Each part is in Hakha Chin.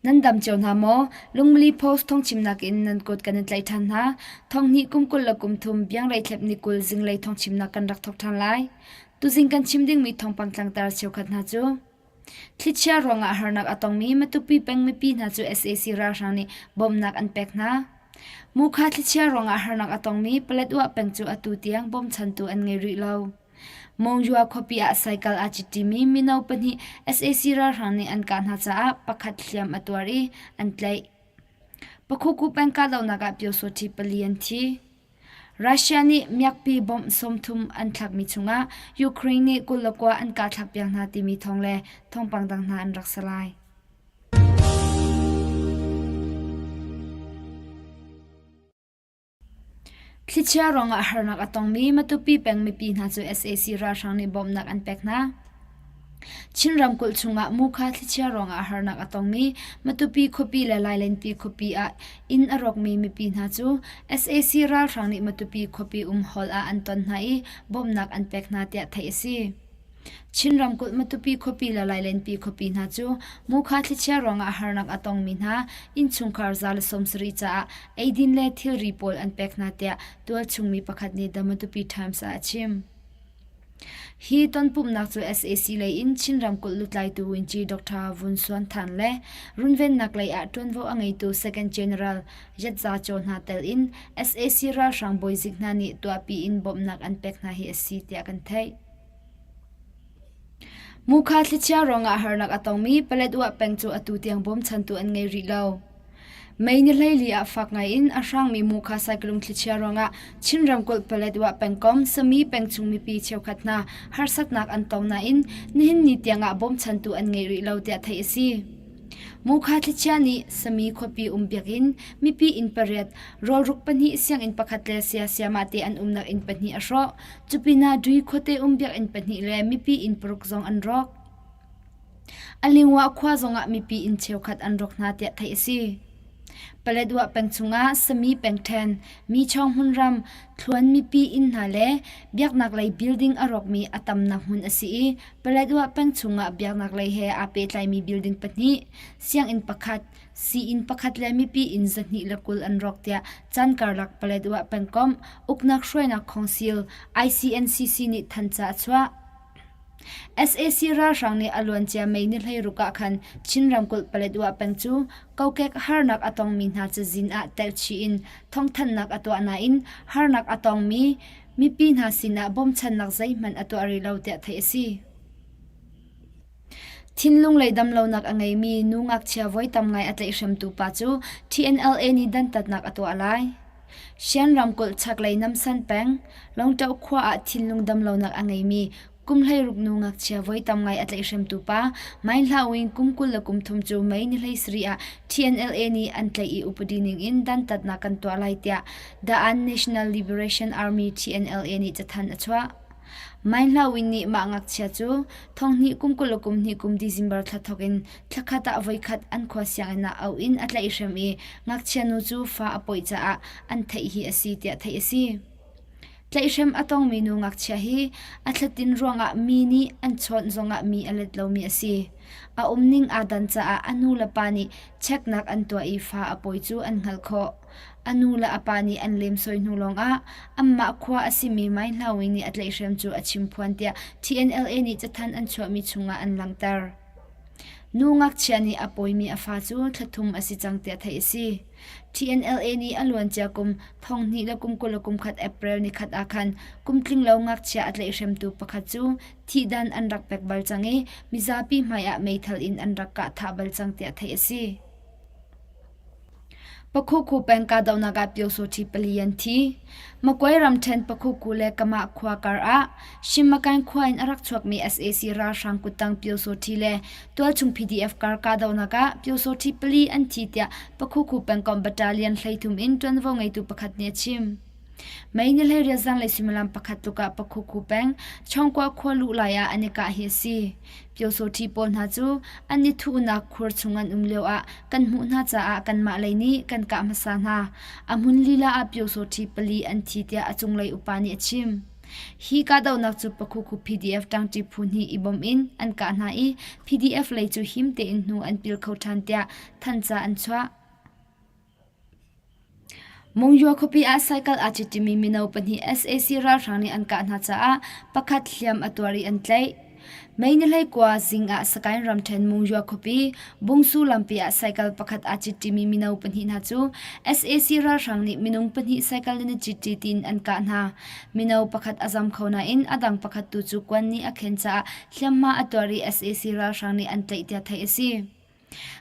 Nan dam cio hna maw? Lungmili Post thawngchimnak in nan kut kan in tlaih ṭhan hna. Thonghnih kum 23 biangreithlep ni 20 zinglei thawngchimnak kan rak thawk ṭhan lai. Tuzing kan chim dingmi thawngpang tlangtar cheukhat hna cu Thlichia ruangah harnak a tongmi Matupi peng mipi hna cu sac ralhrang nih bawmhnak an pek hna. Mukha thlichia ruangah harnak a tongmi Paletwa peng cu atu tiang bawmchantu an ngei rih lo. Monywa khuapi ah cycle aa cittimi mino pahnih sac ralhrang nih an kah hna caah pakhat hliam a tuar i an tlaih. Pakhuku peng kahdohnak ah Pyosawṭhi pali an thi. Russia nih miakpi bomb 30 an thlakmi chungah Ukraine nih 29 an kahthlakpiak hna timi thawng le thawngpang dang hna an rak si lai. Thlichia ruangah harnak a tongmi Matupi peng mipi hna cu sac ralhrang nih bawmhnak an pek hna. Chin ramkulh chungah Mukha thlichia ruangah harnak a tongmi Matupi khuapi le Lailenpi khuapi ah inn a rawkmi mipi hna cu sac ralhrang nih Matupi khuapi um hall ah an ton hna i bawmhnak an pek hna tiah theih a si. Chin ramkulh Matupi khuapi le Lailenpi khuapi hna cu Mukha thlichia ruangah harnak a tongmi hna innchungkhar 170 caah eidin le thilri pawl an pek hna tiah tualchung mi pakhat nih The Matupi Times ah a chim. Hi tonpumhnak cu sac lei in Chin ramkulh lutlaitu Winci Dr. Vun Suan Than le runvennak lei ah ṭuanvo a ngeitu Second General Yat Za Chaw hna tel in sac ralhrang bawizik hna nih tuahpi in bawmhnak an pek hna hi a si tiah kan theih. Mukha thlichia ruangah harnak a tongmi Paletwa peng cu atu tiang bawmchantu an ngei rih lo. May ni 14 ah fak ngai in a hrangmi Mukha saiklung thlichia ruangah Chin ramkulh Paletwa pengkomh Sami pengchung mipi cheukhat hna harsatnak an tong nain nihin ni tiangah bawmchantu an ngei rih lo tiah theih a si. Mukha thlichia nih Sami khuapi um biakinn mipi inn pariat, rawlruk pahnih sianginn pakhat le siasiamah te an umnak inn pahnih a hrawh. Cupinah Dui khuate um biakinn pahnih le mipi inn paruk zong an rawk. A lingwah khua zongah mipi inn cheukhat an rawk hna tiah theih a si. Paletwa peng chungah Sami pengṭhen, Michawng hmunram, Thluan mipi inn hna le biaknak lei building a rawkmi a tamnak hmun a si i Paletwa peng chungah biaknak lei he aa pehtlaimi building pahnih, sianginn pakhat, sii-inn pakhat le mipi inn 220 an rawk tiah caan karlak Paletwa pengkomh uknak hruainak khawngsil ICNCC nih thanca a chuah. Sac ralhrang nih a luancia May ni 16 ah khan Chin ramkulh Paletwa peng cu kokek harnak a tongmi hna cazin ah telhchih in thawngthanhnak a tuah nain harnak a tongmi mipi hna sinah bawmchannak zeihmanh a tuah rih lo tiah theih a si. Thinlung lei damlonak a ngeimi nu ngakchia voi tam ngai a tlaihhremtu pa cu TNLA nih dantatnak a tuah lai. Shan ramkulh chaklei Namsan peng, Longṭoh khua ah thinlung damlonak a ngeimi kum 16 nu ngakchia voi tam ngai a tlaihhremtu pa Mai Hla Win kum 23 cu May ni 17 ah TNLA nih an tlaih i upadi ning in dantatnak kan tuah lai tiah Daan National Liberation Army TNLA nih cathanh a chuah. Mai Hla Win nih mah ngakchia cu thonghnih kum 22 kum December thla thawk in thlakhat ah voikhat an khua sianginn ah auh in a tlaihhrem i ngakchia nu cu fa a pawih caah an theih hi a si tiah theih a si. Tlaihhrem a tongmi nu ngakchia hi a thlatin ruangah mi nih an chawnh zongah mi a let lomi a si. A umning aa dan caah a nu le pa nih checknak an tuah i fa a pawi cu an hngalh khawh. A nu le a pa nih an lemsoi hnu lawngah anmah khua a simi Mai Hlawi nih a tlaihhrem cu a chimphuan tiah TNLA nih cathanh an chuahmi chungah an langhter. Nu ngakchia nih a pawimi a fa cu thla thum a si cang tiah theih a si. TNLA nih a luancia kum thonghnih le kum 21 April nikhat ah khan kum tlinglo ngakchia a tlaihhremtu pakhat cu thihdan an rak pek bal cang i mizapi hmaiah meithal in an rak kah thah bal cang tiah theih a si. Pakhuku peng kahdohnak ah Pyosawṭhi pali an thi. Magway ramṭhen Pakhuku le Kamah khua kar ah Shimmakan khua in a rak chuakmi sac ralhrang kuttang Pyosawṭhi le tualchung PDF kar kahdohnak ah Pyosawṭhi pali an thi tiah Pakhuku pengkomh battalion 13 in ṭuanvo ngeitu pakhat nih a chim. Mei ni 18 zanlei suimilam pakhat tluk ah Pakhuku peng Chawngkua khua luh lai ah an i kah hi a si. Pyosawṭhi pawl hna cu an i thuhnak khur chung an um lio ah kan hmuh hna caah kanmah lei nih kan kah hmasa hna. A hmun lila ah Pyosawṭhi pali an thi tiah a cunglei upa nih a chim. Hi kahdohnak cu Pakhuku PDF ṭangṭi phu hnih i bawmh in an kah hna i PDF lei cu him tein hnu an pil kho ṭhan tiah thanhca an chuah. Monywa khuapi ah cycle aa citimi mino pahnih sac ralhrang nih an kah hna caah pakhat hliam a tuar i an tlaih. May ni 19 zing ah Sagaing ramṭhen Monywa khuapi Bungsu lampi ah cycle pakhat aa citimi mino pahnih hna cu sac ralhrang nih minung pahnih cycle in a citi tiin an kah hna. Mino pakhat a zam kho nain a dang pakhat tu cu kuan nih a khen caah hliamhma a tuar i sac ralhrang nih an tlaih tiah theih a si.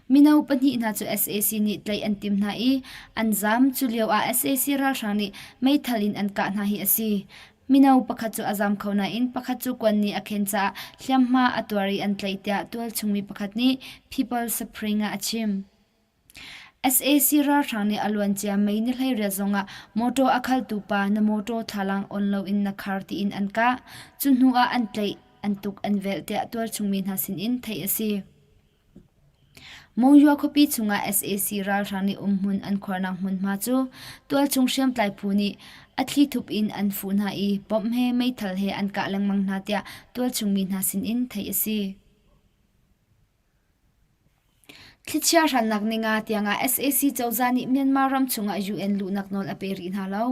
Mino pahnih hna cu sac nih tlaih an timh hna i an zaam. Cu lioah sac ralhrang nih meithal in an kah hna hi a si. Mino pakhat cu a zaam kho nain pakhat cu kuan nih a khen caah hliamhma a tuar i an tlaih tiah tualchung mi pakhat nih People Suffering ah a chim. Sac ralhrang nih a luancia May ni 18 zongah mawṭaw a khaltu pa na mawṭaw thlalang on loin na khar tiin an kah. Cu hnu ah an tlaih, an tuk an velh tiah tualchung mi hna sinin theih a si. Monywa khuapi chungah sac ralhrang nih umhmun an khuarnak hmunhma cu tualchung hriamtlai phu nih a thlithup in an fuh hna i bomb he meithal he an kah lengmang hna tiah tualchung mi hna sinin theih a si. Thlichia hrannak ninga tiangah sac cozah nih Myanmar ram chungah UN luhnak nawl a pe rih hna lo.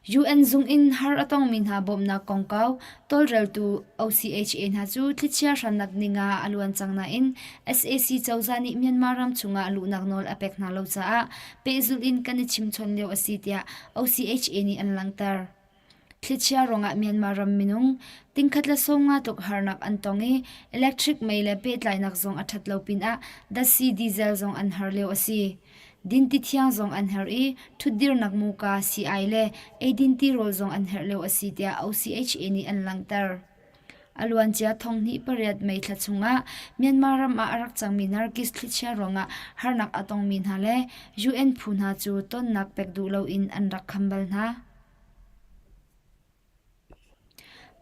UN zung in har a tongmi hna bawmhnak kongkau tawlreltu OCHA hna cu thlichia hrannak ninga a luan cang nain sac cozah nih Myanmar ram chungah luhnak nawl a pek hna lo caah pehzulh in kan i chimchawn lio a si tiah OCHA nih an langhter. Thlichia ruangah Myanmar ram minung tingkhat le 50 tluk harnak an tong i electric mei le pehtlainak zong a ṭhat lo pinah datsi diesel zong an har lio a si. Dinti thiang zong an herh i ṭhutdirnak muka, sii-ai le eidin tirawl zong an herh lio a si tiah OCHA nih an langhter. A luancia thonghnih pariat May thla chungah Myanmar ram ah a rak cangmi Nargis thlichia ruangah harnak a tongmi hna le UN phu hna cu tonnak pek duh loin an rak kham bal hna.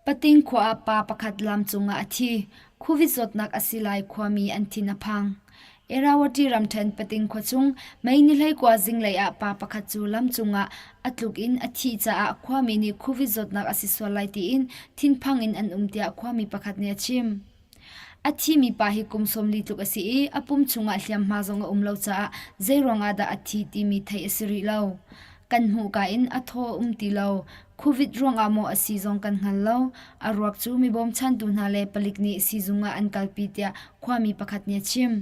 Pating khua ah pa pakhat lam cungah a thi. Covid zawtnak a si lai khuami an thin a phang. Irrawaddy ramṭhen Pating khua chung May ni 19 zinglei ah pa pakhat cu lam cungah a tluk in a thih caah khuami nih Covid zawtnak a si sual lai tiin thinphang in an um tiah khuami pakhat nih a chim. A thimi pa hi kum 40 tluk a si i a pum chungah hliamhma zong a um lo caah zeiruang ah dah a thi timi theih a si rih lo. Kan hmuhka in a thaw a um ti lo. Covid ruangah maw a si zong kan hngal lo. A ruak cu mi bawmchantu hna le palik nih siizung ah an kalpi tiah khuami pakhat nih a chim.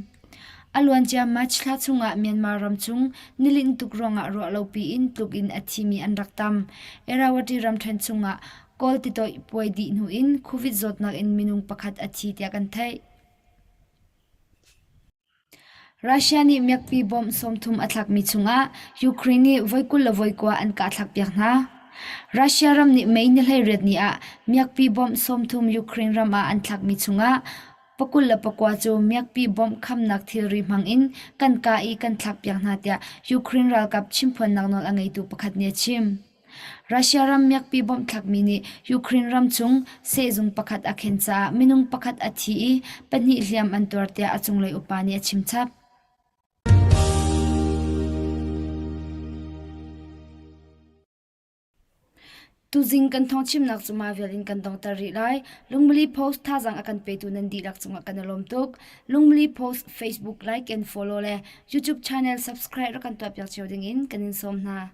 A luancia March thla chungah Myanmar ram chung nilinh tuk ruangah ruahlopi in tluk in a thimi an rak tam. Irrawaddy ramṭhen chungah Kawl titoih puai dih hnu in Covid zawtnak in minung pakhat a thi tiah kan theih. Russia nih miakpi bomb 30 a thlakmi chungah Ukraine nih voi 20 le voi 9 an kah thlakpiak hna. Russia ram nih May ni 18 ni ah miakpi bomb 30 Ukraine ram ah an thlakmi chungah 29 cu miakpi bomb khamnak thilri hmangin kan kah i kan thlakpiak hna tiah Ukraine ralkap chimphuannak nawl a ngeitu pakhat nih a chim. Russia ram miakpi bomb thlakmi nih Ukraine ram chung sehzung pakhat a khen caah minung pakhat a thi i pahnih hliam an tuar tiah a cunglei upa nih a chim chap. Tuzing kan thawngchimnak cu mah vial in kan donghter rih lai. Lungmili Post thazaang a kan petu nan dihlak cungah kan i lawm tuk. Lungmili Post Facebook like and follow le YouTube channel subscribe rak kan tuahpiak cio dingin kan in sawm hna.